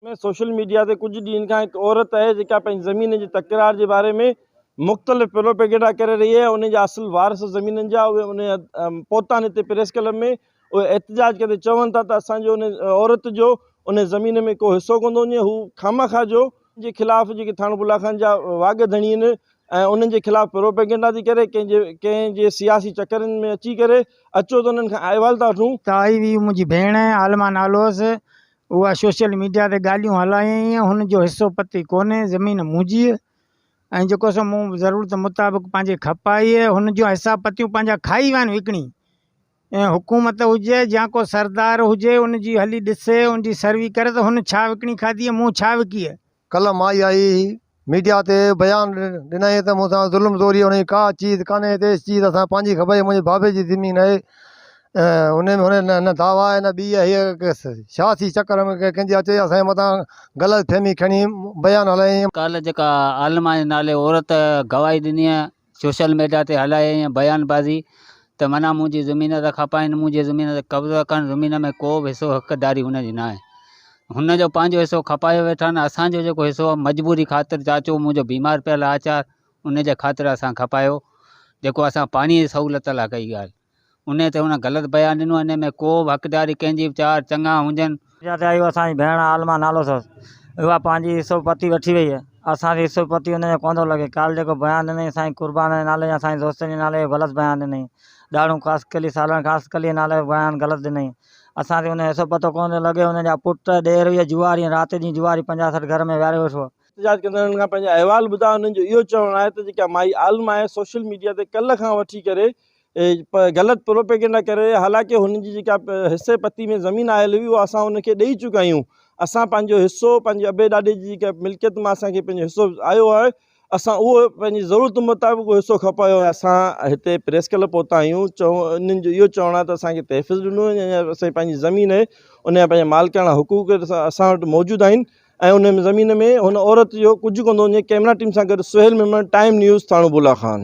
۾ Social media تي ڪجهه ڏينهن کان هڪ عورت آهي جيڪا پنهنجي زمين جي تڪرار جي باري ۾ مختلف پروپيگنڊا ڪري رهي آهي ان جا اصل وارث زمينن جا اهي ان پهتا آهن هتي پريس ڪلب ۾ اهي احتجاج ڪندي چون ٿا ته اسان جو ان عورت جو ان زمين ۾ ڪو حصو ڪونه ٿو وڃي هو خامخواه جو جي خلاف جيڪي ٿاڻو بلا خان جا واڳ ڌڻي آهن ۽ انهن جي خلاف پروپيگنڊا ٿي ڪري ڪنهن جي ڪنهن جي سياسي چڪرن ۾ اچي ڪري اچو ته انهن کان احوال ٿا وٺون. ته آئي هئي منهنجي ڀيڻ عالمه نالو هوس اها سوشل ميڊيا تي ڳالهيون هلايائين هن جو حصو پتي ڪونهي زمين منهنجي ۽ جيڪو سو مون ضرورت مطابق پنهنجي کپائي هن جون حصا پتيون پنهنجا کائي ويا آهن وڪڻي ۽ حڪومت هجي يا ڪو سردار هجي ان جي هلي ڏسي ان جي سروي ڪري ته هن ڇا وڪڻي کاڌي مون ڇا وڪي. ڪلهه مائي آئي هئي ميڊيا تي بيان ڏنائين ته مون سان ظلم زوري ان جي ڪا چيز ڪانهي ته چيز اسان پنهنجي خبر منهنجي بابي جي زمين آهي ان ۾ هن نه دعويٰ آهي نه ٻي آهي هيء سياسي چڪر ۾ ڪنهن جي اچي اسان جي مٿان غلط فهمي کڻي بيان هلايائين. ڪالهه جيڪا عالمه جي نالي عورت گواهي ڏني سوشل ميڊيا تي هلائي ائين بيان بازي ته معنيٰ منهنجي زمين ٿا کپائين منهنجي زمين تي قبضو ٿا ڪن زمين ۾ ڪو به حصو حقداري هن جي ناهي هن جو پنهنجو حصو کپايو ويٺا آهن اسانجو جيڪو حصو آهي مجبوري خاطر چاچو منهنجو بيمار پيل آهي آچار ان جي خاطر اسان کپايو جيڪو اسان پاڻي جي سهولت لاء ڪئي ڳالهه انهيء تي هن غلط بيان ڏنو. انهيء ۾ ڪو به حقداري ڪنهن جي به چار چڱا هجن. جاتي آئي اسان جي ڀيڻ عالمه نالو اٿس اها پنهنجي حصو پتي وٺي وئي اسان کي حصو پتي ان جو ڪونه ٿو لڳي ڪالهه جيڪو بيان ڏنائين سائين قربان جي نالي يا سائين دوستن جي نالي اهو غلط بيان ڏنائين ڏاڙهون خاصخيلي سالڻ خاصخيلي جي نالي بيان غلط ڏنائين اسان کي ان جو حصو پتو ڪونه ٿو لڳي ان جا پٽ ڏير اهي جواري رات ڏينهن جواري 50 60 گهر ۾ ويهاري ويٺو احتجاج ڪندڙن کان پنهنجا احوال ٻڌا انهن جو اهو چوڻ آهي ته جيڪا مائي عالمه آهي سوشل ميڊيا تي ڪلهه کان وٺي ڪري غلط پروپيگنڊا ڪري رهي آهي حالانڪه هن جي جيڪا حصي پتي ۾ زمين آيل هئي اها اسان ان کي ڏئي چڪا آهيون اسان پنهنجو حصو پنهنجي ابي ڏاڏي جي جيڪا ملڪيت مان اسان کي پنهنجو حصو آيو آهي اسان اهو پنهنجي ضرورت مطابق اهو حصو کپايو آهي اسان هتي پريس ڪلب پهتا آهيون چون انهن جو اهو چوڻ آهي ته اسان کي تحفظ ڏنو وڃي ۽ اسان پنهنجي زمين آهي ان جا پنهنجا مالڪاڻا حقوق اسان وٽ موجود آهن ۽ ان زمين ۾ هن عورت جو ڪجهه ڪونه ٿو وڃي ڪئميرا ٽيم سان گڏ سهيل ميمڻ ٽائيم نيوز ٿاڻو بولا خان.